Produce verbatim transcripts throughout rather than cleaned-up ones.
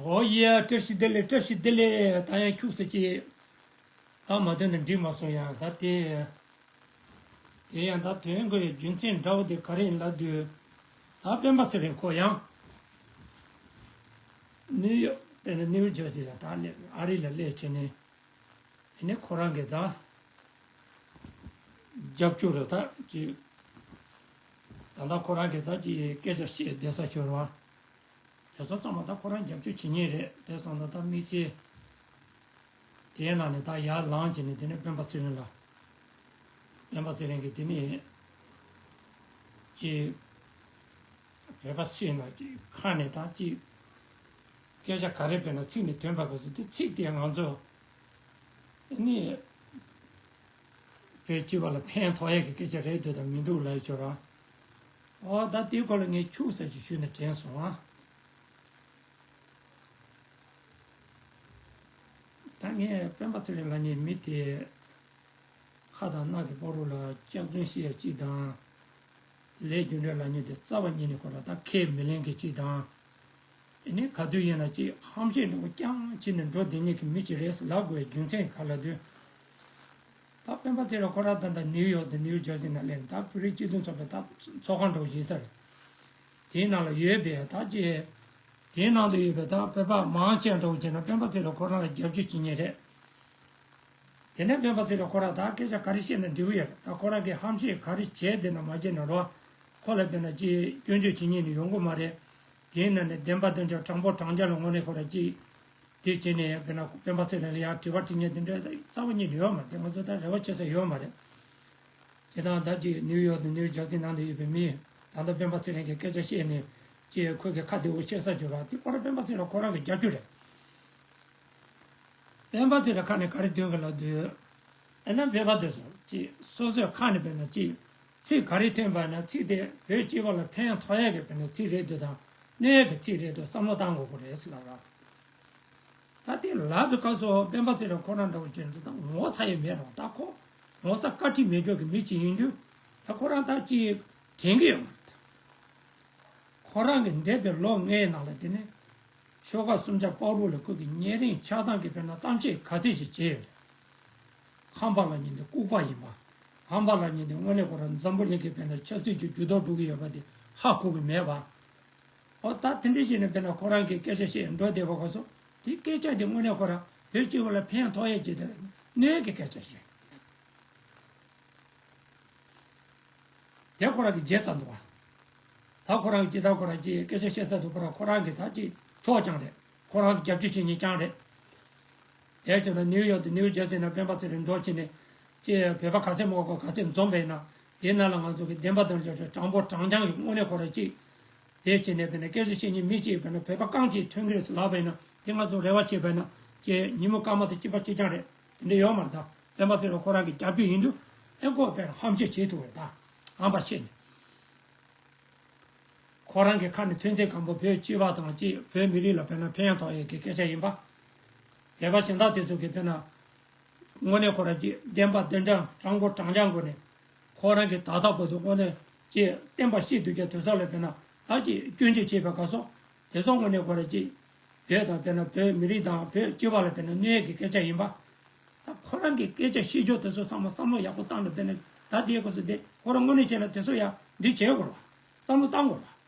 ཨོ་ཡེ། བཀྲ་ཤིས་བདེ་ལེགས། བཀྲ་ཤིས་བདེ་ལེགས། ད་ཡང་ཁྱུག་ཙམ་ཅིག་ད་མ་ཐོན་ན་འགྲིག་མ་སོང་ཡ། ད་དེ། དེ་ཡང་ད་ཐོན་དགོས་རྒྱུ་མཚན་འདྲ་བོ་དེ་ག་རེ་ཡིན་ལབ་དུས། ད་སྤེན་པ་ཚེ་རིང་ཁོ་ཡང་ནིའུ་ཡོག་དཔེར་ན་ནིའུ་ཇར་སི་ལ་ད་སླེབས། ཨ་རི་ལ་སླེབས་བྱས་ནས། ཨ་ནི་ཁོ་རང་གི་ད་རྒྱབ་སྐྱོར་རེད། ད་ཅིག་ད་ལྟ་ཁོ་རང་གི་ད་ཅིག་སྐད་ཆ་བཤད་བསྡད་ས་ཁྱོད་རང་། རྒྱལ་ཚོགས་ཚང་མ་ད་ཁོ་རང་རྒྱབ་སྐྱོར་བྱེད་མཁན་རེད། དེ་སོང་ཙང་ད་དམིགས་བསལ་དེའི་ནང་ནས་ད་ཡར་ལངས་བྱས་ནས། དེ་ནས་སྤེན་པ་ཚེ་རིང་ལ། སྤེན་པ་ཚེ་རིང་གིས་དེ་ནས་ཅིག་བོད་པ་བཤད་ན་ཅིག་ཁ་ནས་ད་ཅིག་སྐད་ཆ་ག་རེ་བཤད་ན་ཚིག་ནས་ཐོན་པ་ག་ཚོད། དེ་ཚིག་དེ་ང་ཚོ་ཨ་ནི་བོད་སྤྱི་པ་ལ་ཕན་ཐོགས་ཡས་ཀྱི་སྐད་ཆ་རེད་འདུག་དང་མི་འདུག་ལབ་ཡོད་ར། ཨོ་ད་དེའི་སྐོར་ལ་ངས་ཁྱུག་ཙམ་ཅིག་ཞུས་ནས་དྲན་སོང་ཨ། ད་ངས་སྤེན་པ་ཚེ་རིང་ལབ་མཁན་མི་དེ་ཁ་དང་སྣ་གི་བར་དུ་ལ་སྐྱག་རྫུན་བཤད་ཡ་གཅིག་དང་། ལས་རྒྱུ་འབྲས་ལབ་མཁན་དེ་རྩ་བ་ཉིད་ནས་ཁོ་རང་ད་ཁས་མི་ལེན་མཁན་གཅིག་དང་། ཨ་ནི་ག་དུས་ཡིན་ན་ཅིག་ཧམ་བཤད་འདྲ་བོ་རྐྱང་བྱས་ནས་འགྲོ་བསྡད་མཁན་གྱི་མི་གཅིག་རེད་ལབ་དགོས་རྒྱུ་མཚན་ག་ལབ་དུས། ད་སྤེན་པ་ཚེ་རིང་ཁོ་རང་ད་ལྟ་ནིའུ་ཡོག་དང་ནིའུ་ཇར་སི་ནང་སླེབས་ནས། ད་བོད་རིགས་སྤྱི་མཐུན་ཚོགས་པའི་ད་ཚོགས་ཁང་འདྲ་བོ་ཞིག་ཡིན་ས་རེད། དེའི་ནང་ལ་ཡོད་པའི་ད་ཅིག་དེའི་ནང་དུ་ཡོད་པའི་ད་བོད་པ་མང་ཆེ་འདྲ་བོ་བྱས་ན་སྤེན་པ་ཚེ་རིང་ཁོ་རང་ལ་རྒྱབ་སྐྱོར་བྱེད་མཁན་རེད། དེ་ནས་སྤེན་པ་ཚེ་རིང་ཁོ་རང་ད་སྐད་ཆ་ག་རེ་བཤད་ན་འགྲིག་གི་ཡོད་རེད། ད་ཁོ་རང་གིས་ཧམ་བཤད་ག་རེ་བྱས་བསྡད་ན་མ་བྱས་ན་རོ། ཁོ་ལ་དཔེར་ན་ཅིག་སྐྱོན་བརྗོད་བྱེད་མཁན་ནི་ཡོང་གི་མ་རེད། དེའི་ནང་ནས་བདེན་པ་བདེན་རྐྱང་དྲང་པོ་དྲང་རྐྱང་ལ་དངོས་གནས་ཁོ་རང་ཅིག་དེ་བྱས་ནས་དཔེར་ན་སྤེན་པ་ཚེ་རིང་ལ་ཡང་དྲི་བ་དྲི་མཁན་དེ་འདྲ་རྩ་བ་ཉིད་ནས་ཡོད་མ་རེད། དེ་ང་ཚོ་ད་རེ་བ་བྱེད་ས་ཡོད་མ་རེད། དེ་དང་ད་ཅིག་ནིའུ་ཡོག་དང་ནིའུ་ཇར་སི་ནང་དུ་ཡོད་པའི་མི་ད་ལྟ་སྤེན་པ་ཚེ་རིང་གི་སྐད་ཆ་བཤད་ནས་ཅིག་ཁོས་གི་ཁ་བདེ་བོ་བཤད་ས་བྱོས་ར། དེ་ཁོ་རང་སྤེན་པ་ཚེ་རིང་ཁོ་རང་གི་རྒྱབ་སྐྱོར་རེད། སྤེན་པ་ཚེ་རིང་ཁ་ནས་ག་རེ་འདོན་གི་ལབ་དུས། ཨེ་ན་བོད་པ་དེ་ཚོ་ཅིག་སོ་སོའི་ཁ་ནས་དཔེར་ན་ཅིག་ཚིག་ག་རེ་ཐོན་པ་ན་ཚིག་དེ་བོད་སྤྱི་པ་ལ་ཕན་ཐོགས་ཡས་ཀྱི་དཔེར་ན་ཚིག་རེད་འདུག་དང་གནོད་ཡས་ཀྱི་ཚིག་རེད་འདུག་བསམ་བློ་བཏང་དགོས་ཀྱི་རེད་ཟེར་ལབ་ར། ད་དེ་ལབ་པའི་སྐབས་སུ་སྤེན་པ་ཚེ་རིང་ཁོ་རང་འདྲ་བོ་བྱས་ན་ད་ངོ་ཚ་ཡས་མེད་རུང་། ད་ཁོ་ངོ་ཚ་བཀའ་དྲིན་མེད་འཇོག་གི་མི་ཅིག་ཡིན་དུས། ད་ཁོ་རང་ད་ཅིག་དྲན་གི་ཡོད་མ་རེད། ཁོ་རང་གི་འདས་པའི་ལོ་ལྔའི་ནང་ལ་དེ་ནས་ཆོལ་ཁ་གསུམ་ཆ་བར་དུ་ལ་ཁོ་གི་ཉེ་རིང་ཆགས་སྡང་གི་དཔེར་ན་གཏམ་བཤད་ག་ཚད་ཅིག་བྱས་ཡོད་རེད། ཁམས་པ་ལབ་མཁན་དེ་ལྐུགས་པ་ཡིན་པ། ཁམས་པ་ལབ་མཁན་དེ་དངོས་གནས་ཁོ་རང་འཛམ་བུ་གླིང་གི་དཔེར་ན་ཆབ་སྲིད་ཀྱི་འགྱུར་ལྡོག་འགྲོ་གི་ཡོད་པ་དེ་ཧ་གོ་གི་མེད་པ། ཨོ་ད་དེ་འདྲ་བྱས་ནས་དཔེར་ན་ཁོ་རང་གིས་སྐད་ཆ་བཤད་འགྲོ་བསྡད་པ་ག་ཚོད། དེ་སྐད་ཆ་དེ་དངོས་གནས་ཁོ་རང་བོད་སྤྱི་པ་ལ་ཕན་ཐོགས་ཡས་ཀྱི་དེ་གནོད་ཀྱི་སྐད་ཆ་ཞིག་རེད། དེ་ཁོ་རང་གིས་བརྗེད་ཚར་འདུག་བ། ད་ཁོ་རང་གིས་ཇི་ལྟར་ཁོ་རང་གིས་སྐད་ཆ་བཤད་ཚར་འདུག་ཁོ་རང་ཁོ་རང་གིས་ད་ཅིག་ཆོག་རྐྱང་རེད། ཁོ་རང་རྒྱབ་སྐྱོར་བྱེད་མཁན་རྐྱང་རེད། དེ་བྱས་ན་ནིའུ་ཡོག་དང་ནིའུ་ཇར་སི་ནང་སྤེན་པ་ཚེ་རིང་འགྲོ་བྱས་ནས་ཅིག་བོད་པ་ག་ཚད་མང་པོ་ག་ཚད་འཛོམས་པ་ཡིན་ན། དེའི་ནང་ལ་ང་ཚོ་གི་བདེན་པ་དང་ལྗོངས་ཕྱོགས་དྲང་པོ་དྲང་རྐྱང་གི་དངོས་གནས་ཁོ་རང་ཅིག་དེ་བྱས་ནས་དཔེར་ན་སྐད་ཆ་བཤད་མཁན་མི་གཅིག་དཔེར་ན་བོད་པ་རྐང་གཅིག་ཐོན་གི་རེད་ཟེར་ལབ་པ་ཡིན་ན། དེ་ང་ཚོ་རེ་བ་བྱས་པ་ཡིན་ན་ཅིག་ཉིན་མོ་སྐར་མ་དང་གཅིག་པ་གཅིག་རྐྱང་རེད། དེ་འདྲ་ཡོད་མ་རེད། ད་སྤེན་པ་ཚེ་རིང་ཁོ་རང་གི་རྒྱབ་སྐྱོར་ཡིན་དུས་ཨེ་ཁོ་དཔེར་ན་ཧམ་བཤད་བྱེད་ཐུབ་རེད། ད་ཧམ་པ་བཤད་ནས་ཁོ་རང་གི་ཁ་ནས་ཐོན་ཚད་གང་པོ་བོད་སྤྱི་པ་དང་ཅིག་བོད་མི་རིགས་ལ་དཔེར་ན་ཕན་ཐོགས་ཡས་ཀྱི་སྐད་ཆ་ཡིན་པ། བོད་པ་གཞན་དག་དེ་ཚོ་གིས་དཔེར་ན་དངོས་གནས་ཁོ་རང་ཅིག་བདེན་པ་བདེན་རྐྱང་དྲང་པོ་དྲང་རྐྱང་སྒོ་ནས་ཁོ་རང་གི་ད་ལྟ་བར་དུ་དངོས་གནས་ཅིག་བསྟན་པ་བཤིག་སྡོད་རྒྱུ་དེ་ཚོ་ལ་དཔེར་ན་ད་ཅིག་སྐྱོན་བརྗོད་བྱས་པའི་སྐབས་སུ་དེ་ཚོ་དངོས་གནས་ཁོ་རང་ཅིག་བོད་དང་དཔེར་ན་བོད་མི་རིགས་དང་བོད་སྤྱི་པ་ལ་དཔེར་ན་གནོད་ཡས་ཀྱི་སྐད་ཆ་ཡིན་པ། ད་ཁོ་རང་གི་སྐད་ཆ་བཤད་རྒྱུ་དེ་ཚོ་ཚང་མ་བསམ་བློ་ཡག་པོ་བཏང་ནས་དཔེར་ན་ད་དེའི་སྐབས་སུ་དེ་ཁོ་རང་དངོས་གནས་བྱས་ན་དེ་ཚོ་ཡང་འདི་བྱེད་དགོས་ར། བསམ་བློ་བཏང་དགོས་ར།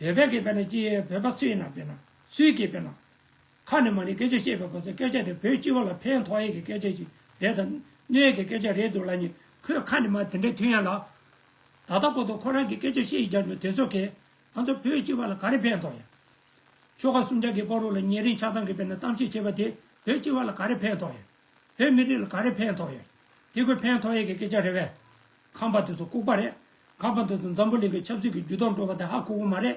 བོད་པའི་གི་དཔེར་ན་ཅི་བོད་པ་སུ་ཡིན་ན་དཔེར་ན་སུའི་གི་དཔེར་ན་ཁ་ནས་མ་ནས་སྐད་ཆ་བཤད་པའི་སྐབས་སུ་སྐད་ཆ་དེ་བོད་སྤྱི་པ་ལ་ཕན་ཐོགས་ཡས་ཀྱི་སྐད་ཆ་ཅིག་རེད་དམ་གནོད་ཡས་ཀྱི་སྐད་ཆ་རེད་འདུག་ལབ་ནས་ཁོས་ཁ་ནས་མ་དེ་འདྲའི་ཐོན་ཡ་ལ། ད་ལྟ་བར་དུ་ཁོ་རང་གི་སྐད་ཆ་བཤད་ཡི་རྒྱ་འགྲོ་དེ་ཚོ་གིས་ང་ཚོ་བོད་སྤྱི་པ་ལ་ག་རེ་ཕན་ཐོགས་ཡ། ཆོལ་ཁ་གསུམ་ཆ་གི་བར་དུ་ལ་ཉེ་རིང་ཆགས་སྡང་གི་དཔེར་ན་གཏམ་བཤད་བྱས་པ་དེ་བོད་སྤྱི་པ་ལ་ག་རེ་ཕན་ཐོགས་ཡ། བོད་མི་རིགས་ལ་ག་རེ་ཕན་ཐོགས་ཡ། དེ་ཁོས་ཕན་ཐོགས་ཡས་ཀྱི་སྐད་ཆ་རེད་པས། ཁམས་པ་དེ་ཚོ་ལྐུགས་པ་རེད། ཁམས་པ་དེ་ཚོ་འཛམ་བུ་གླིང་གི་ཆབ་སྲིད་ཀྱི་འགྱུར་ལྡོག་འགྲོ་བ་དེ་ཧ་གོ་གི་མ་རེད།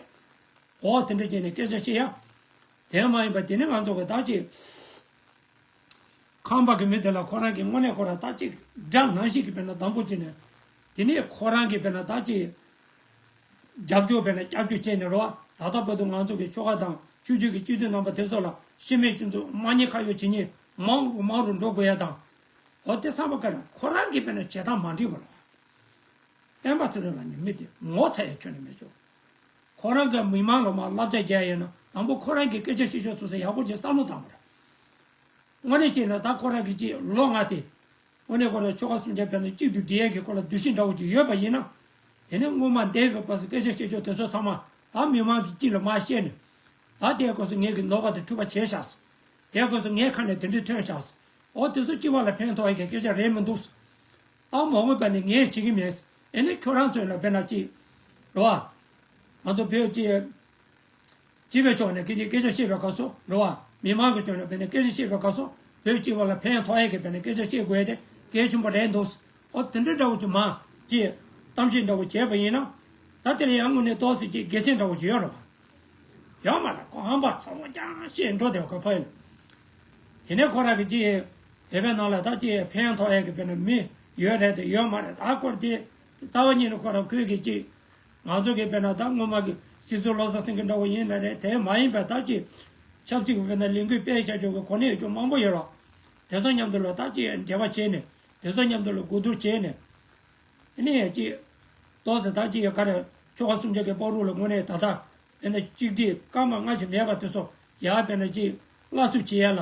འོ་དེ་འདྲ་བྱས་ནས་སྐད་ཆ་བཤད་ཡ། དེ་མ་ཡིན་པ་དེ་ནི་ང་ཚོ་གི་ད་ཅིག་ཁམས་པ་གི་མི་དེ་ལ་ཁོ་རང་གི་དངོས་གནས་ཁོ་རང་ད་ཅིག་དགྲ་ནང་བཞིན་གྱི་དཔེར་ན་དང་པོ་བྱས་ནས། དེ་ནས་ཁོ་རང་གི་དཔེར་ན་ད་ཅིག་རྒྱབ་སྐྱོར་དཔེར་ན་སྐྱབས་བཅོལ་བྱས་ནས་རོ། ད་ལྟ་བར་དུ་ང་ཚོ་གི་ཆོལ་ཁ་དང་ཆོས་བརྒྱུད་ཀྱི་སྤྱི་འཐུས་རྣམ་པ་དེ་ཚོ་ལ་ཤི་རྨས་སྐྱོན་འཛུགས་དམག་ཉེས་ཁ་གཡོགས་བྱེད་མཁན་མང་རུ་མང་རུ་འགྲོ་དགོས་ཡ་དང་། འོ་དེ་ཚང་མ་ག་རེ་ཁོ་རང་གི་དཔེར་ན་བྱེད་སྟངས་མ་འགྲིག་པ་རེད། སྤེན་པ་ཚེ་རིང་ལབ་མཁན་མི་དེ་ངོ་ཚ་ཡ་ཁྱོན་ནས་མེད་ཆོག་ཁོ་རང་གི་མི་མང་ལ་མར་བསླབ་བྱ་རྒྱག་ཡ་ཡིན་ན་ དང་པོ་ཁོ་རང་གི་སྐད་ཆ་བཤད་ཕྱོགས་ཚོ་ས་ཡག་པོ་ཅིག་བསམ་བློ་བཏང་དགོས་རེད། དངོས་གནས་བྱས་ན་ད་ཁོ་རང་གི་ཅིག་ལོ་ལྔ་དེ། དངོས་གནས་ཁོ་རང་ཆོལ་ཁ་གསུམ་ཆ་དཔེར་ན་གཅིག་ཏུ་སྒྲིལ་ཡས་ཀྱི་ཁོ་ལ་འདུ་ཤེས་འདྲ་བོ་ཅིག་ཡོད་པ་ཡིན་ན། དེ་ནས་སྔོན་མ་འདས་པའི་སྐབས་སུ་སྐད་ཆ་བཤད་ཕྱོགས་དེ་ཚོ་ཚང་མ་ད་མི་མང་གི་དཀྱིལ་ལ་མར་བཤད་ནས། ད་དེའི་སྐབས་སུ་ངས་ཀྱི་ནོར་བ་དེ་འཁྲུལ་པ་བྱས་བཞག་སོང་། དེའི་སྐབས་སུ་ངའི་ཁ་ནས་དེ་འདྲས་ཐོན་བཞག་སོང་། འོ་དེ་ཚོ་སྤྱི་པ་ལ་ཕན་ཐོགས་ཡས་ཀྱི་སྐད་ཆ་རེད་མི་འདུག་ད་མ་འོངས་པ་ནས་ངས་བྱེད་ཀྱི་མེད། ཨེ་ནས་ཁྱོད་རང་ཚོ་ལ་དཔེར་ན་ཅིག་རེད་བ། ང་ཚོ་བོད་ཀྱི་སྤྱི་པའི་ཕྱོགས་ནས་སྐད་ཆ་སྐད་ཆ་བཤད་པའི་སྐབས་སུ་རེད་བ། མི་མང་གི་ཕྱོགས་ནས་དཔེར་ན་སྐད་ཆ་བཤད་པའི་སྐབས་སུ་བོད་སྤྱི་པ་ལ་ཕན་ཐོགས་ཡས་ཀྱི་དཔེར་ན་སྐད་ཆ་བཤད་དགོས་ཡས་དེ་གལ་ཆེན་པོ་རེད་འདུག་འོ་དེ་འདྲ་འདྲ་བོ་ཅིག་མ་ཅིག་གཏམ་བཤད་འདྲ་བོ་བྱས་པ་ཡིན་ན། ད་དེ་ལ་ཡང་དངོས་གནས་ཏོག་ཙམ་ཅིག་དགེ་མཚན་འདྲ་བོ་ཅིག་ཡོད་རེད་བ། ཡོད་མ་རེད། ཁོ་ཧམ་པ་ཚ་བོ་རྐྱང་བཤད་འགྲོ་དེ་ཁོ་ཕ་ཡིན། ཡིན་ནའི་ཁོ་རང་གི་ཅིག་བོད་པའི་ནང་ལ་ད་ཅིག་ཕན་ཐོགས་ཡས་ཀྱི་དཔེར་ན་མི་ཡོད་རེད་དེ་ཡོད་མ་རེད། ད་སྐོར་དེ་རྩ་བ་ཉིད་ནས་ཁོ་རང་ཁོས་གི་ཅིག་ང་ཚོ་གི་དཔེར་ན་ད་སྔོན་མ་གི་སྲིད་ཟུར་བློ་བཟང་སེང་གེ་འདྲ་བོ་ཡིན་ན་རེད། དེ་མ་ཡིན་པའི་ད་ཅིག་ཆབ་སྲིད་ཀྱི་དཔེར་ན་ལས་འགུལ་སྤེལ་བྱ་ཆོག་གི་གོ་གནས་ཡོད་ཆོག་མང་པོ་ཡོད་རོགས། དེ་ཚོ་མཉམ་དུ་ལ་ད་ཅིག་འབྲེལ་བ་བྱས་ནས་དེ་ཚོ་མཉམ་དུ་ལ་གོ་བསྡུར་བྱས་ནས། དེ་ནས་ཅིག་ཏོག་ཙམ་ད་ཅིག་ཡ་ག་རེ་ཆོལ་ཁ་གསུམ་ཆ་གི་བར་དུ་ལ་དངོས་གནས་ད་ལྟ་དཔེར་ན་གཅིག་སྒྲིལ་སྐར་མ་ལྔ་ཞིག་མེད་པ་དེ་ཚོ་ཡར་དཔེར་ན་ཅིག་སླར་གསོ་བྱེད་ཡ་ལ།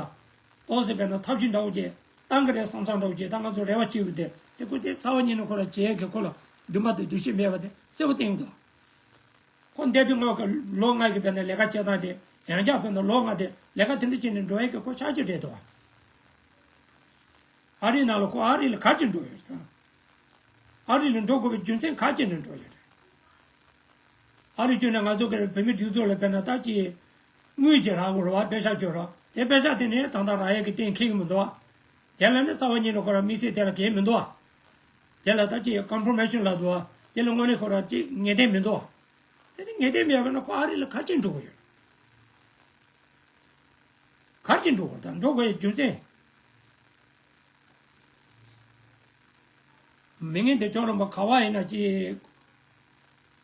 ཏོག་ཙམ་དཔེར་ན་ཐབས་ཤེས་འདྲ་བོ་ཅིག་བཏང་གི་རེད་བསམ་བསམ་འདྲ་བོ་ཅིག་ད་ང་ཚོ་རེ་བ་བྱེད་ཡོད་དེ། དེ་ཁོ་དེ་རྩ་བ་ཉིད་ནས་ཁོ་ལ་བྱེད་ཡས་ཀྱི་ཁོ་ལ་འདུན་པ་དང་འདུ་ཤེས་མེད་པ་དེ་གསལ་པོ་བསྟན་འདུག་ཁོ་འདས་པའི་སྔོན་གྱི་ལོ་ལྔ་གི་དཔེར་ན་ལས་ཀ་བྱེད་སྟངས་དེ་ཡང་བསྐྱར་དཔེར་ན་ལོ་ལྔ་དེ་ལས་ཀ་དེ་འདྲ་བྱས་ནས་འགྲོ་ཡས་ཀྱི་ཁོ་ཆགས་ཀྱི་རེད་དོ། ཨ་རིའི་ནང་ལ་ཁོ་ཨ་རི་ལ་ག་ཅིག་འགྲོ་ཡོད་ཟེར། ཨ་རི་ལ་འགྲོ་དགོས་པའི་རྒྱུ་མཚན་ག་ཅིག་ནས་འགྲོ་ཡོད་རེད། ཨ་རི་བརྒྱུད་ནས་ང་ཚོ་གི་བོད་མི་སྒྲིག་འཛུགས་ལ་དཔེར་ན་ད་ཅིག་དངུལ་ཅིག་རག་དགོས་རེད་བ། པེ་ཤག་ཅིག་རེད། དེ་པེ་ཤག་དེ་ནས་ད་ལྟ་རག་ཡས་ཀྱི་གཏན་འཁེལ་གྱི་མི་འདུག་བ། དེ་ལ་ནི་རྩ་བ་ཉིད་ནས་ཁོ་རང་དམིགས་བསལ་དེ་ལ་གལ་མི་འདུག་བ། དེ་ལ་ད་ཅིག་ཀོན་ཕོར་མེ་ཤོན་ལབ་འདུག་བ། དེ་ལ་དངོས་གནས་ཁོ་རང་ཅིག་ངེས་གཏན་མི་འདུག་བ། དེ་ནི་ངེས་གཏན་མེད་པ་ན་ཁོ་ཨ་རི་ལ་ག་ཅིག་འགྲོ་གི་ཡོད། ག་ཅིག་འགྲོ་དགོས་དང་འགྲོ་དགོས་ཡའི་རྒྱུ་མཚན། མི་ངན་དེ་ཅོག་རམ་པ་ག་བ་ཡིན་ན་ཅིག་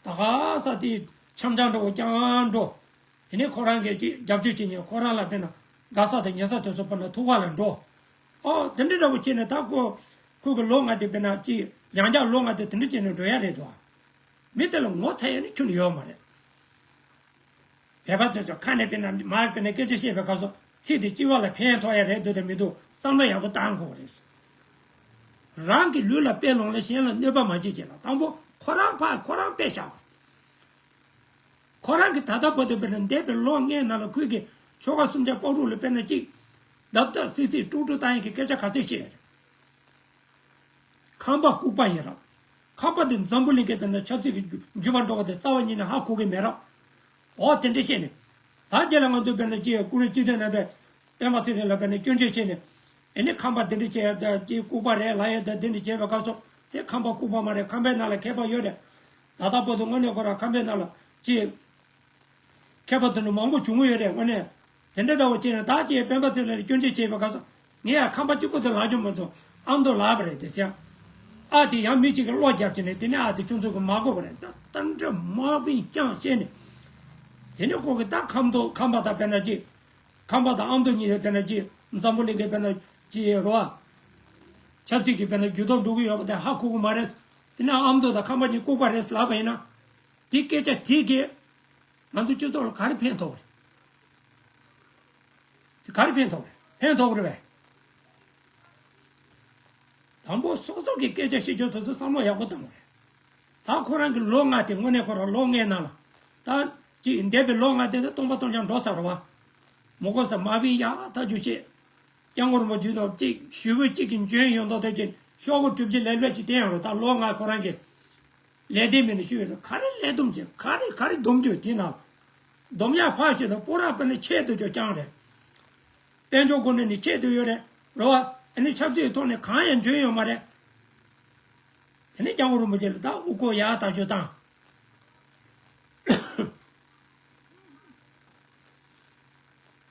ད་ག་ས་དེ་འཆམ་འཆམ་འགྲོ་རྐྱང་འགྲོ། དེ་ནས་ཁོ་རང་གིས་ཅིག་རྒྱབ་སྐྱོར་བྱེད་ཉན་ཁོ་རང་ལ་དཔེར་ན་དགའ་ས་དང་ཉེ་ས་དེ་ཚོ་དཔེར་ན་ཐུག་ག་ལ་འགྲོ། ཨོ་དེ་འདྲ་འདྲ་བོ་བྱས་ནས་ད་ཁོ་ཁོ་གི་ལོ་ལྔ་དེ་དཔེར་ན་ཅིག་ཡང་བསྐྱར་ལོ་ལྔ་དེ་དེ་འདྲ་བྱས་ནས་འགྲོ་ཡ་རེད་དོ། མི་དེ་ལ་ངོ་ཚ་ཡ་ནི་ཁྱོན་ནས་ཡོད་མ་རེད། བོད་པ་ཚོས་ཚོ་ཁ་ནས་དཔེར་ན་མར་དཔེར་ན་སྐད་ཆ་བཤད་པའི་སྐབས་སུ་ཚིག་དེ་སྤྱི་བ་ལ་ཕན་ཐོགས་ཡ་རེད་འདུག་དང་མི་འདུག་བསམ་བློ་ཡག་པོ་བཏང་དགོས་རེད། རང་གི་ལུས་ལ་དཔེ་ལོངས་ལ་གཞན་ལ་གནོད་པ་མ་བྱེད་ཅེས་ལ་དང་པོ་ཁོ་རང་ཕར་ཁོ་རང་དཔེ་བཞག་པ། ཁོ་རང་གི་ད་ལྟ་བར་དུ་དཔེར་ན་འདས་པའི་ལོ་ལྔའི་ནང་ལ་ཁོས་ཀྱི་ཆོལ་ཁ་གསུམ་ཆ་སྤག་རུ་ལ་དཔེར་ན་གཅིག་བརྡབ་བརྡབ་སིག་སིག་དཀྲུག་དཀྲུག་བཏང་ཡ་གི་སྐད་ཆ་ག་ཚོད་བཤད་ཡ་རེད། ཁམས་པ་ལྐུགས་པ་ཡིན་རབས། ཁམས་པ་འདི་འཛམ་བུ་གླིང་གི་དཔེར་ན་ཆབ་སྲིད་ཀྱི་རྒྱུ་རྒྱུད་པ་འགྲོ་བ་དེ་རྩ་བ་ཉིད་ནས་ཧ་གོ་གི་མེད་རབས། འོ་དེ་འདྲ་བཤད་ནས། ད་རྗེས་ལ་ང་ཚོ་དཔེར་ན་ཅིག་ཀུ་རེ་སྤྱི་མཐུན་རྣམ་པས་སྤེན་པ་ཚེ་རིང་ལ་དཔེར་ན་སྐྱོན་བརྗོད་བྱས་ནས། ཨེ་ནི་ཁམས་པ་འདི་འདྲ་བྱས་ཡ་ད་ཅིག་ལྐུགས་པ་རེད་ལབ་ཡ་ད་འདི་འདྲ་བྱས་པའི་སྐབས་སུ་དེ་ཁམས་པ་ལྐུགས་པ་མ་རེད། ཁམས་པའི་ནང་ལ་མཁས་པ་ཡོད་རེད། ད་ལྟ་བར་དུ་དངོས་གནས་ཁོ་རང་ཁམས་པའི་ནང་ལ་ཅིག་མཁས་པ་དེ་འདྲ་མང་པོ་བྱུང་གི་ཡོད་རེད། དངོས་གནས་དེ་འདྲ་འདྲ་བོ་བྱས་ནས་ད་ཅིག་སྤེན་པ་ཚེ་རིང་ལ་སྐྱོན་བརྗོད་བྱས་པའི་སྐབས་སུ་ངས་ཡང་ཁམས་པ་གཅིག་པུ་དེ་ལབ་རྒྱུ་མ་ཚོ་ཨ་མདོ་ལབ་པ་རེད་དེ་ཟེར། ཨ་དེ་ཡང་མི་གཅིག་གིས་བློ་རྒྱབ་བྱས་ནས་དེ་ནས་ཨ་དེ་ཁྱོད་ཚོ་གིས་མ་གོ་བ་རེད། ད་ད་འདྲ་མ་བིན་རྐྱང་བཤད་ནས། དེ་ནས་ཁོ་གིས་ད་ཁམས་མདོ་ཁམས་པ་དང་དཔེར་ན་ཅིག་ཁམས་པ་དང་ཨ་མདོ་གཉིས་དེ་དཔེར་ན་ཅིག་འཛམ་བུ་གླིང་གི་དཔེར་ན་ཅིག་རོ་ཨ། ཆབ་སྲིད་ཀྱི་དཔེར་ན་འགྱུར་ལྡོག་འགྲོ་གི་ཡོད་པ་དེ་ཧ་གོ་གི་མ་རེད། དེ་ནས་ཨ་མདོ་དང་ཁམས་པ་གཉིས་ལྐུགས་པ་རེད་ལབ་པ་ཡིན་ན། དེ་སྐད་ཆ་དེ་གིས། ང་ཚོ་སྤྱི་ཚོགས་ལ་ག་རེ་ཕན་ཐོགས་རེད། དེ་ག་རེ་ཕན་ཐོགས་རེད། ཕན་ཐོགས་རེད་པས། དང་པོ་སོ་སོ་གི་སྐད་ཆ་བཤད་རྒྱུ་དེ་ཚོ་བསམ་བློ་ཡག་པོ་བཏང་དགོས་རེད། ད་ཁོ་རང་གི་ལོ་ལྔ་དེ་དངོས་གནས་ཁོ་རང་ལོ་ལྔའི་ནང་ལ། ད་ཅིག་འདས་པའི་ལོ་ལྔ་དེ་ད་སྟོང་པ་སྟོང་རྐྱང་འགྲོ་ཚར་རེད་བ། མོ་གོ་ས་མ་བིན་ཡག་ཐག་ཆོད་བཤད། སྐྱབས་མགོན་རིན་པོ་ཆེ་དང་གཅིག་ཞུ་བོ་གཅིག་གི་འཇོན་ཡོང་མདོག་དེ་ཅིག་ཤོག་གུ་གྲུབ་ཀྱི་ལས་ལོས་ཀྱི་བསྟན་ཡོང་རེད། ད་ལོ་ལྔ་ཁོ་རང་གི་ལས་དེ་མིན་ནས་ཞུས་ཡོད་ས་ག་རེ་ལས་སྡོམ་བྱེད་ག་རེ་ག་རེ་སྡོམ་རྒྱུ་དེ་ན། སྡོམ་ཡག་ཕར་ཞོག་དང་པོ་ར་པ་ནི་ཆེད་དུ་ཅོ་རྐྱང་རེད། དཔལ་འབྱོར་སྒོ་ནས་ནི་ཆེད་དུ་ཡོད་རེད། རོ་བ་ཨ་ནི་ཆབ་སྲིད་ཐོག་ནས་གང་ཡང་འཇོན་ཡོད་མ་རེད། དེ་ནས་སྐྱབས་མགོན་རིན་པོ་ཆེ་ལ་ད་དབུ་སྐོར་ཡག་ཐག་ཆོད་བཏང་།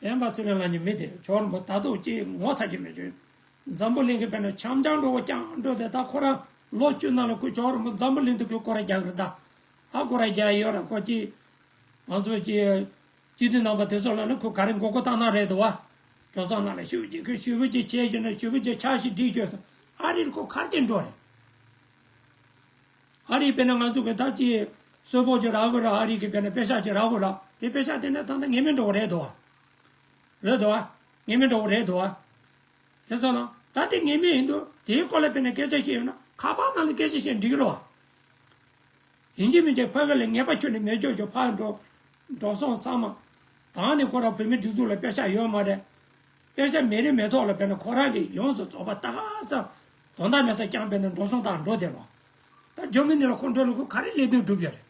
སྤེན་པ་ཚེ་རིང་ལགས་ཀྱི་མི་དེ་ཇོ་རིན་པོ་ད་དུང་ཅིག་ངོ་ཚ་གི་མེད་ཅོས། འཛམ་བུ་གླིང་གི་དཔེར་ན་འཆམ་འཆམ་འགྲོ་བོ་རྐྱང་འགྲོ་དེ་ད་ཁོ་རང་ལོ་བཅུ་ནང་ལ་ཁོས་ཇོ་རིན་པོ་འཛམ་བུ་གླིང་དུ་ཁོས་སྐོར་ར་རྒྱག་གི་རེད་ད། ད་སྐོར་ར་རྒྱག་ཡོད་ར་ཁོ་ཅིག་ང་ཚོ་ཅིག་སྤྱི་འཐུས་རྣམ་པ་དེ་ཚོ་ལ་ནི་ཁོས་ག་རེ་མགོ་སྐོར་བཏང་ན་རེད་དོ་བ། ཇོ་ཚང་ནང་ལ་ཞུ་བ་ཅིག་ཁོས་ཞུ་བ་ཅིག་བྱས་ཀྱི་ན་ཞུ་བ་ཅིག་ཆ་ཞིག་སྒྲིག་བཅོས་སོང་ཨ་རིར་ཁོ་གར་ཅིག་འགྲོ་རེད། ཨ་རི་དཔེར་ན་ང་ཚོ་གི་ད་ཅི་ གསོལ་ཕོགས་ཅིག་རག་དགོས་ར། ཨ་རི་གི་དཔེར་ན་པེ་ཤག་ཅིག་རག་དགོས་ར། དེ་པེ་ཤག་དེ་ནི་ད་ལྟ་ངེས་མེད་འགྲོ་གི་རེད་དོ། རེད་དོ། ངེས་མེད་འགྲོ་གི་རེད་དོ། དེ་སོང་ན་ད་དེ་ངེས་མེད་ཡིན་དུས་དེའི་སྐོར་ལ་དཔེར་ན་སྐད་ཆ་བཤད་ཡོད་ན་ཁ་པར་ནང་ལ་སྐད་ཆ་བཤད་འགྲིག་གི་རེད་བ། ཡིན་གཅིག་མིན་གཅིག་ཕ་གི་ལ་ངེས་པ་ཁྱོན་ནས་མེད་ཅོག་ཅོག་ཕར་འགྲོ། འགྲོ་སོང་ཚང་མ། ད་ནི་ཁོ་རང་བོད་མི་སྒྲིག་འཛུགས་ལ་པེ་ཤག་ཡོད་མ་རེད། པེ་ཤག་མེད་རིན་མེད་ཐོག་ལ་དཔེར་ན་ཁོ་རང་གིས་ཡོངས་སུ་རྫོགས་པ་ད་ག་ས་དོན་དག་མེད་ས་རྐྱང་དཔེར་ན་འགྲོ་སོང་བཏང་འགྲོ་བསྡད་པ། ད་ཇར་མ་ནི་ལ་ཁོ་འགྲོ་ལ་ཁོ་ག་རེ་ལས་དོན་སྒྲུབ་ཡོད་རེད།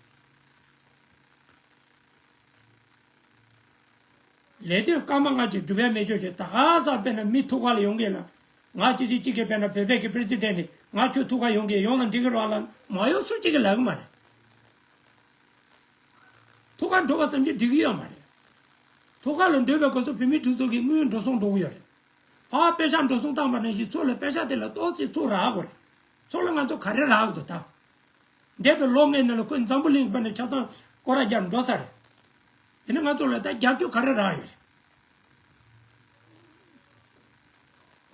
ལས་དོན་སྐར་མ་ལྔ་གཅིག་སྒྲུབ་ཡ་མེད་ཆོག་ཆོག་ད་ག་ས་དཔེར་ན་མི་ཐུག་ག་ལ་ཡོང་གི་ལ། ང་གཅིག་གཅིག་གཅིག་གིས་དཔེར་ན་བོད་པའི་གི་པི་རེ་སི་ཌེན་ཊི་ནི་ང་ཁྱོད་ཐུག་ག་ཡོང་གི་ཡོང་ན་འགྲིག་གི་རེད་ལ་མ་ཡོང་སུ་གཅིག་གིས་ལབ་གི་མ་རེད། ཐུག་ག་འགྲོ་བ་ཙམ་གྱིས་འགྲིག་གི་ཡོད་མ་རེད། ཐུག་ག་ལ་འགྲོ་བའི་སྐབས་སུ་བོད་མིའི་སྒྲིག་འཛུགས་ཀྱི་དངུལ་འགྲོ་སོང་འགྲོ་གི་ཡོད་རེད། ཕར་པེ་ཤག་འགྲོ་སོང་བཏང་པ་ནང་བཞིན་ཚུར་ལ་པེ་ཤག་དེ་ལ་ཏོག་ཙམ་ཚུར་རག་དགོས་རེད། ཚུར་ལ་ང་ཚོ་ག་རེ་རག་གི་འདུག་ད། འདས་པའི་ལོ་ལྔའི་ནང་ལ་ཁོས་འཛམ་བུ་གླིང་གི་བར་ནས་ཆ་ཚང་སྐོར་ར་རྒྱབ་འགྲོ་ས་རེད། དེ་ནི་ང་ཚོ་ལ་ད་རྒྱབ་སྐྱོར་ག་རེ་རག་ཡོད་རེད།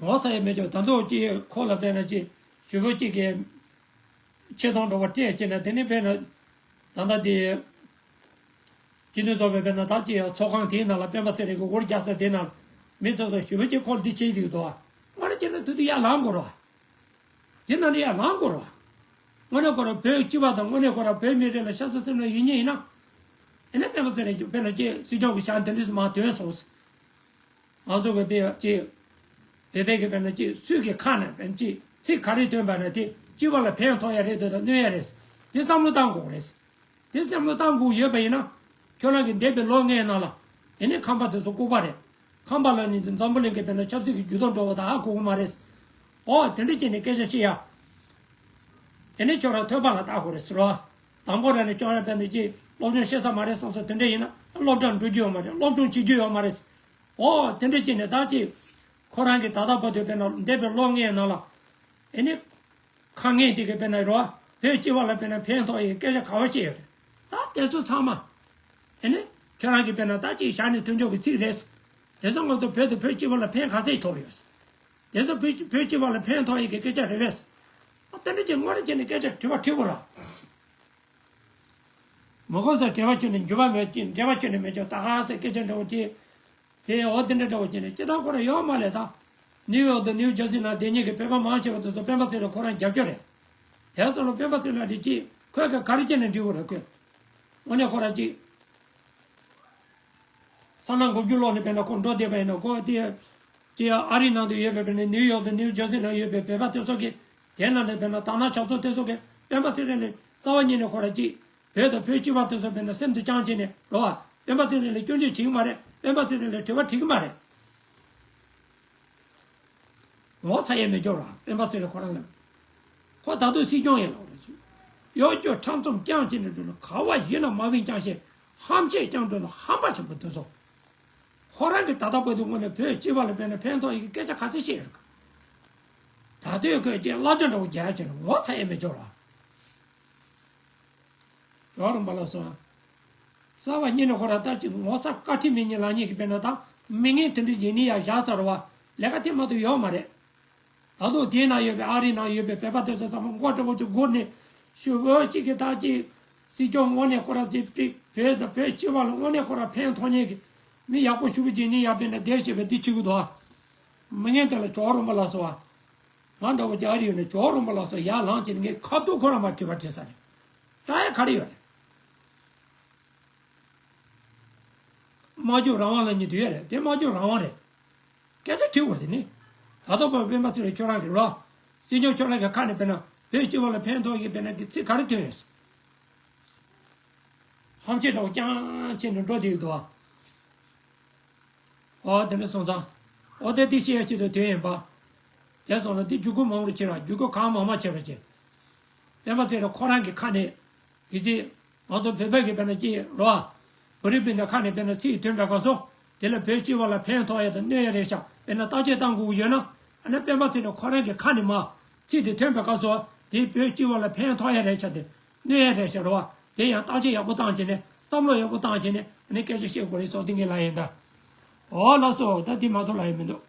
ངོ་ཚ་ཡས་མེད་ཀྱང་ད་དུང་ཅིག་ཁོ་ལ་དཔེར་ན་ཅིག་ཞུ་བོ་གཅིག་གིས་ཆེ་མཐོང་འགྲོ་བ་སྤྲད་ཅེ་ན་དེ་ནི་དཔེར་ན་ད་ལྟ་དེ་སྤྱི་འཐུས་ཚོགས་པའི་དཔེར་ན་ད་ཅིག་ཚོགས་ཁང་དེའི་ནང་ལ་སྤེན་པ་ཚེ་རིང་གི་འུར་རྒྱག་ས་དེ་ནང་མི་ཐོབ་ས་ཞུ་བོ་གཅིག་ཁོ་ལ་འདི་བྱེད་ཀྱི་འདུག་ཨ། དངོས་གནས་བྱས་ན་དུས་དུ་ཡར་ལངས་དགོས་རོགས། དེ་ནང་ལ་ཡར་ལངས་དགོས་རོགས། དངོས་གནས་ཁོ་རང་བོད་སྤྱི་པ་དང་དངོས་གནས་ཁོ་རང་བོད་མི་རིགས་ལ་ཤ་ཚ་སེམས་ལ་ཡོད་མཁན་ཡིན་ན། ཨེ་ནས་སྤེན་པ་ཚེ་རིང་གིས་དཔེར་ན་ཅིག་སྲིད་སྐྱོང་གི་ཞལ་འདི་འདྲས་མར་ཐོན་སོང་། ང་ཚོ་གི་དཔེ་ཅིག་བོད་པའི་གི་དཔེར་ན་ཅིག་སུས་གི་ཁ་ནས་དཔེར་ན་ཅིག་ཚིག་ག་རེ་ཐོན་པ་ན་དེ་སྤྱི་པ་ལ་ཕན་ཐོགས་ཡ་རེད་འདུག་ད་གནོད་ཡ་རེད། དེ་བསམ་བློ་བཏང་དགོས་རེད། དེ་བསམ་བློ་བཏང་དགོས་ཡོད་པ་ཡིན་ན། ཁྱོད་རང་གི་འདས་པའི་ལོ་ལྔའི་ནང་ལ། ཨེ་ནས་ཁམས་པ་དེ་ཚོ་ལྐུགས་པ་རེད། ཁམས་པ་ལ་ནི་འཛམ་བུ་གླིང་གི་དཔེར་ན་ཆབ་སྲིད་ཀྱི་ཇུས་གཏོགས་འགྲོ་བ་དང་ཧ་གོ་གི་མ་རེད། ཨོ་དེ་འདྲ་བྱས་ནས་སྐད་ཆ་བཤད་ཡ། དེ་ནས་ཁྱོད་རང་ཐོས་པ་ལ་བལྟ་དགོས་རེད་ཟེར་བ། དང་པོ་ར་ནས་ཁྱོད་རང་དཔེར་ན་ཅིག་སློབ་སྦྱོང་ཤེས་ས་མ་རེད་བསམ་ས་དེ་འདྲ་ཡིན་ན་སློབ་གྲྭར་འགྲོ་རྒྱུ་ཡོད་མ་རེད། སློབ་སྦྱོང་བྱེད་རྒྱུ་ཡོད་མ་རེད། ཨོ་དེ་འདྲ་བྱས་ནས་ད་ཅིག་ཁོ་རང་གིས་ད་ལྟ་བར་དུ་དཔེར་ན་འདས་པའི་ལོ་ལྔའི་ནང་ལ། ཨེ་ནི། ཁ་ངན་དེ་གི་དཔེར་ན་རོ། བོད་སྤྱི་པ་ལ་དཔེར་ན་ཕན་ཐོགས་ཡི་སྐད་ཆ་ག་བ་བཤད་ཡོད་རེད། ད་དེ་ཚོ་ཚང་མ། ཨེ་ནི། ཁྱོད་རང་གི་དཔེར་ན་ད་ཅིག་བཞག་ནས་ཐོན་ཆོག་གི་ཚིག་རེད། དེ་ཚོ་ང་ཚོ་བོད་དུ་བོད་སྤྱི་པ་ལ་ཕན་ག་ཚད་ཐོགས་ཡོད། དེ་ཚོ་བོད་བོད་སྤྱི་པ་ལ་ཕན་ཐོགས་ཡི་གི་སྐད་ཆ་རེད་པས། ཨ་དེ་འདྲ་ཅིག་དངོས་གནས་བྱས་ནས་སྐད་ཆ་དྲི་བ་དྲི་དགོས་ར། མ་གོ་ས་འབྲེལ་བ་ཁྱོན་ནས་འགྱུར་བ་མེད་ཅིང་འབྲེལ་བ་ཁྱོན་ནས་མེད་ཅོག་ད་ག་ཟེ་སྐད་ཆ་འདྲ་བོ་ཅིག་དེ་འོ་དེ་འདྲ་འདྲ་བོ་ཅིག་ནས་སྤྱི་བཏང་ཁོ་ར་ཡོད་མ་ལས་ད། ནིའུ་ཡོག་དང་ནིའུ་ཇར་སི་ནང་བསྡད་མཁན་གྱི་བོད་པ་མང་ཆེ་བ་དེ་ཚོ་སྤེན་པ་ཚེ་རིང་ཁོ་རང་རྒྱབ་སྐྱོར་རེད། དེ་ཚོ་ལ་སྤེན་པ་ཚེ་རིང་ལ་དེ་ཅིག་ཁོས་ག་ག་རེ་བྱས་ནས་འགྲིག་གི་རེད་ཁོས། དངོས་གནས་ཁོ་རང་ཅིག་ས་ནང་འགོ་བརྒྱུད་ལོག་ནས་དཔེར་ན་ཁོ་འགྲོ་བསྡད་པ་ཡིན་ན་ཁོ་དེ། དེ་ཨ་རི་ནང་དུ་ཡོད་པའི་དཔེར་ན་ནིའུ་ཡོག་དང་ནིའུ་ཇར་སི་ནང་ཡོད་པའི་བོད་པ་དེ་ཚོ་གིས་དེ་ནང་ནས་དཔེར་ན་དག་སྣང་ཆགས་ཚུལ་དེ་ཚོ་གིས་སྤེན་པ་ཚེ་རིང་ལ་རྩ་བ་ཉིད་ནས་ཁོ་རང་ཅིག་བོད་དང་བོད་སྤྱི་པ་དེ་ཚོ་དཔེར་ན་སེམས་དུ་བཅངས་བྱས་ནས་རོ་བ་སྤེན་པ་ཚེ་རིང་ལ་སྐྱོན་བརྗོད་བྱེད་ཀྱི་མ་རེད། སྤེན་པ་ཚེ་རིང་ལ་དྲི་བ་དྲི་གི་མ་རེད། ངོ་ཚ་ཡས་མེད་སྐྱོ་ར་སྤེན་པ་ཚེ་རིང་ཁོ་རང་ལ། ཁོ་ད་དུང་སྲིད་སྐྱོང་ཡིན་ལབ་རེད་ཅིག་གཡོ་སྒྱུ་ཁྲམ་གསུམ་རྐྱང་བྱས་ནས་འགྲོ་ན་ག་བ་ཡིན་ན་མ་བིན་རྐྱང་བཤད། ཧམ་བཤད་རྐྱང་འགྲོ་ན་ཧམ་པ་ཆེན་པོ་འདུག་སོ། ཁོ་རང་གིས་ད་ལྟ་བར་དུ་དངོས་གནས་བོད་སྤྱི་པ་ལ་དཔེར་ན་ཕན་ཐོགས་ཡི་གི་སྐད་ཆ་ག་ཚོད་བཤད་ཡོད་གི། ད་དུང་ཁོས་ཅིག་བསླབ་བྱ་འདྲ་བོ་རྒྱག་ཡ་བྱས་ན་ངོ་ཚ་ཡས་མེད་སྐྱོ་ར། ཇོ་བོ་རིན་པོ་ལགས་སོ། རྩ་བ་ཉིད་ནས་ཁོ་རང་ལྟར་གྱི་ངོ་ཚ་བཀའ་ཁྲིམས་མེད་ཉིན་ལ་ཉིན་གྱི་དཔེར་ན་དང་མི་ངན་དེ་འདྲ་ཡིན་ནི་ཡ་བཞག་ཚར་བ་ལས་ཀ་དེ་མ་གཏོགས་ཡོད་མ་རེད། ད་དུང་དེའི་ནང་ཡོད་པའི་ཨ་རིའི་ནང་ཡོད་པའི་བོད་པ་དེ་ཚོ་ཚང་མ་མགོ་འདྲ་བོ་ཅིག་སྒུར་ནས་ཞུ་བོ་གཅིག་གི་ད་ཅིག་སྲིད་སྐྱོང་དངོས་གནས་ཁོ་རང་ཅིག་པིག་བོད་དང་བོད་སྤྱི་པ་ལ་དངོས་གནས་ཁོ་རང་ཕན་ཐོགས་མཁན་གྱི་མི་ཡག་པོ་ཞུ་བོ་ཅིག་ནི་ཡ་དཔེར་ན་བསྡད་བྱས་པའི་འདི་བྱེད་ཀྱི་འདུག་ཨ། མི་ངན་དེ་ལ་ཇོ་བོ་རིན་པོ་ལགས་སོ་ཨ། ང་འདྲ་བོ་ཅིག་ཨ་རི་ཡོད་ནས་ཇོ་བོ་རིན་པོ་ལགས་སོ་ཡར་ལངས་བྱས་ནས་ངའི་ཁ་ཐུག་ཁོ་རང་མར་དྲི་བ་དྲིས་ས་རེད། ད་ཡ་ག་རེ་ཡོད་རེད། སྨྲ་བརྗོད་རང་དབང་ལབ་མཁན་དེ་ཡོད་རེད། དེ་སྨྲ་བརྗོད་རང་དབང་རེད། སྐད་ཆ་དྲི་དགོས་དེ་ནི། ད་ལྟ་བར་སྤེན་པ་ཚེ་རིང་ཁྱོད་རང་གི་ལོ། སྲིད་སྐྱོང་ཁྱོད་རང་གི་ཁ་ནས་དཔེར་ན་བོད་སྤྱི་པ་ལ་ཕན་ཐོགས་ཀྱི་དཔེར་ན་གི་ཚིག་ག་རེ་ཐོན་ཡོད། ཧམ་ཆེད་འདྲ་བོ་རྐྱང་བྱས་ནས་འགྲོ་བསྡད་ཀྱི་འདུག་ཨ། ཨོ་དེ་འདྲ་སོང་ཙང་། ཨོ་དེ་དེ་བཤད་ཡ་ཆེད་དུ་དོན་ཡིན་པ། དེ་སོང་ན་དེ་བརྒྱུད་སྐུར་མང་རུ་བྱེད་ར་བརྒྱུད་སྐུར་གང་མང་མང་བྱེད་ར་བྱེད། སྤེན་པ་ཚེ་རིང་ཁོ་རང་གི་ཁ་ནས། གི་ཚེ། ང་ཚོ་བོད་པ་གི་དཔེར་ན་ཅི་རོ། བོད་རིགས་སྤུན་ཟླ་ཁ་ནས་དཔེར་ན་ཚིག་ཐོན་པའི་སྐབས་སུ། དེ་ལ་བོད་སྤྱི་པ་ལ་ཕན་ཐོགས་ཡ་དང་གནོད་ཡ་རེད་ཤག་དཔེར་ན་བརྟག་དཔྱད་བཏང་དགོས་ཀྱི་ཡོད་ན། ཨ་ནི་སྤེན་པ་ཚེ་རིང་ཁོ་རང་གི་ཁ་ནས་མ། ཚིག་དེ་ཐོན་པའི་སྐབས་སུ། དེ་བོད་སྤྱི་པ་ལ་ཕན་ཐོགས་ཡ་རེད་ཤག་དེ། གནོད་ཡ་རེད་ཤག་རེད་བ། དེ་ཡང་བརྟག་དཔྱད་ཡག་པོ་བཏང་བྱས་ནས་བསམ་བློ་ཡག་པོ་བཏང་བྱས་ནས་ཨ་ནི་སྐད་ཆ་བཤད་དགོས་རེད་སོགས་དེ་ངས་ལབ་ཡིན་ད། འོ་ལགས་སོ་ད་དེ་མ་གཏོགས་ལབ་ཡ་མི་འདུག